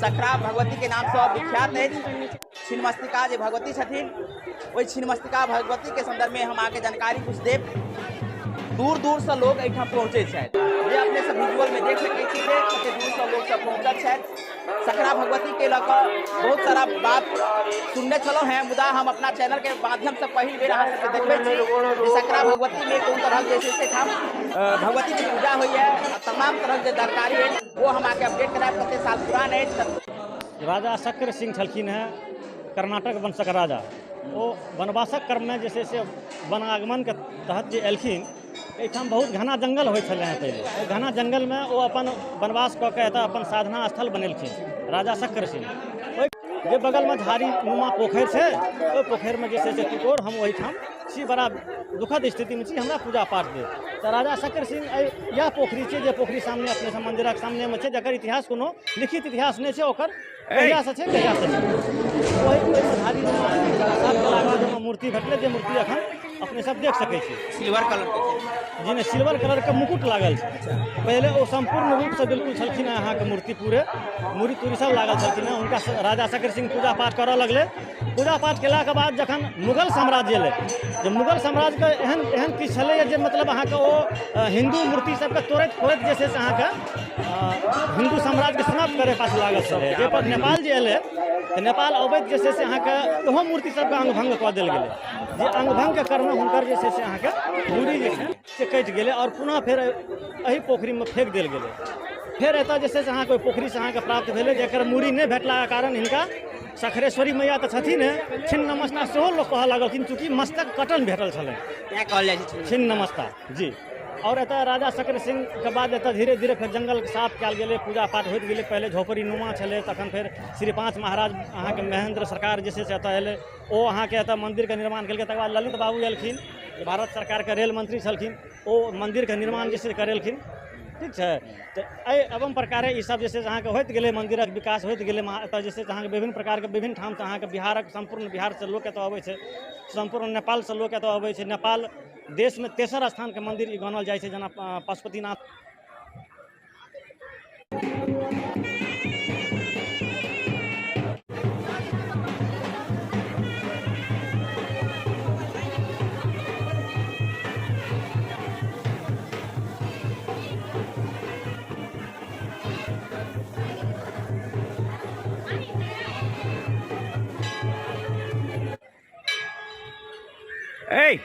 सखरा भगवती के नामसँ विख्यात अछि। छिन्नमस्तिका जे भगवती छथिन, ओहि छिन्नमस्तिका भगवती के संदर्भ में हम अहाँके जानकारी कुछ देब। दूर दूर से लोग एहिठाम पहुँचे छथि, जे अपने सब विजुअल में देख सकै छी जे कते दूर से लोग सब पहुँचल छथि। सखरा भगवती के लऽ कऽ बहुत सारा बात सुनने छलहुँ हेँ, मुदा हम अपना चैनल के माध्यम से पहिल बेर अहाँ सबके देखबै छी जे सखरा भगवती में कोन तरहक जे छै से एहिठाम भगवती के पूजा होइए आ तमाम तरहक जे जानकारी अछि ओ हम अहाँके अपडेट करायब। कते साल पुरान अछि। राजा शक्र सिंह छलखिन हेँ कर्नाटक वंशक राजा। ओ वनवासक क्रममे जे छै से वनागमनके तहत जे एलखिन, एहिठाम बहुत घना जङ्गल होइ छलै हेँ पहिले। ओहि घना जङ्गलमे ओ अपन वनवास कऽ के एतऽ अपन साधना स्थल बनेलखिन राजा शक्र सिंह। ओहि जे बगलमे झाड़ी नुमा पोखरि छै, ओहि पोखरिमे जे छै से तिकोर हम ओहिठाम छी, बड़ा दुखद स्थितिमे छी, हमरा पूजा पाठ दे। तऽ राजा शक्र सिंह एहि इएह पोखरि छै जे पोखरि सामने अपने सब मन्दिरक सामनेमे छै, जकर इतिहास कोनो लिखित इतिहास नहि छै, ओकर कहियासँ छै कहियासँ छै। ओहिमे झाड़ी नुमा साफ केलाके बाद ओहिमे मूर्ति भेटलै, जे मूर्ति एखन अपने सब देख सकै छी। सिल्वर कलर के छै। जी नहि, सिल्वर कलर के मुकुट लागल छै। पहिले ओ सम्पूर्ण रूपसँ बिल्कुल छलखिन हेँ अहाँके मूर्ति पूरे मूर्ति तूर्ति सब लागल छलखिन हेँ। हुनका राजा शक्र सिंह पूजा पाठ करऽ लगलै। पूजा पाठ केलाके बाद जखन मुगल साम्राज्य एलै, जे मुगल साम्राज्यके एहन एहन किछु छलैए जे मतलब अहाँके ओ हिन्दू मूर्ति सबके तोड़ैत फोड़ैत जे छै से अहाँके हिन्दू साम्राज्यके समाप्त करै पाछू लागल छलै। जाहिपर नेपाल जे एलै तऽ नेपाल अबैत जे छै से अहाँके ओहो मूर्ति सबके अङ्ग भङ्ग कऽ देल गेलै, जे अङ्ग भङ्गके क्रममे हुनकर जे छै से अहाँके मूड़ी जे छै से कटि गेलै आओर पुनः फेर एहि पोखरिमे फेक देल गेलै। फेर एतऽ जे छै से अहाँके ओहि पोखरिसँ अहाँके प्राप्त भेलै, जकर मूड़ी नहि भेटलाके कारण हिनका सखरेश्वरी मैया तऽ छथिन, छिन्नमस्ता सेहो लोक कहऽ लगलखिन, चूँकि मस्तक कटल भेटल छलनि तैँ कहल जाइ छै छिन्नमस्ता जी। आओर एतऽ राजा शक्र सिंहके बाद एतऽ धीरे धीरे फेर जङ्गल साफ कयल गेलै, पूजा पाठ होइत गेलै। पहिले झोपड़ी नुमा छलै, तखन फेर श्री पाँच महाराज अहाँके महेन्द्र सरकार जे छै से एतऽ एलै, ओ अहाँके एतऽ मन्दिरके निर्माण केलकै। तकर बाद ललित बाबू एलखिन, जे भारत सरकारके रेल मंत्री छलखिन, ओ मन्दिरके निर्माण जे छै से करेलखिन। ठीक छै, तऽ एहि एवं प्रकारे ई सब जे छै से अहाँके होइत गेलै, मन्दिरक विकास होइत गेलै। एतऽ जे छै से अहाँके विभिन्न प्रकारके विभिन्न ठामसँ अहाँके बिहारक सम्पूर्ण बिहारसँ लोक एतऽ अबै छै, सम्पूर्ण नेपालसँ लोक एतऽ अबै छै। नेपाल देशमे तेसर स्थानके मन्दिर ई गानल जाइ छै, जेना पशुपतिनाथ। Hey!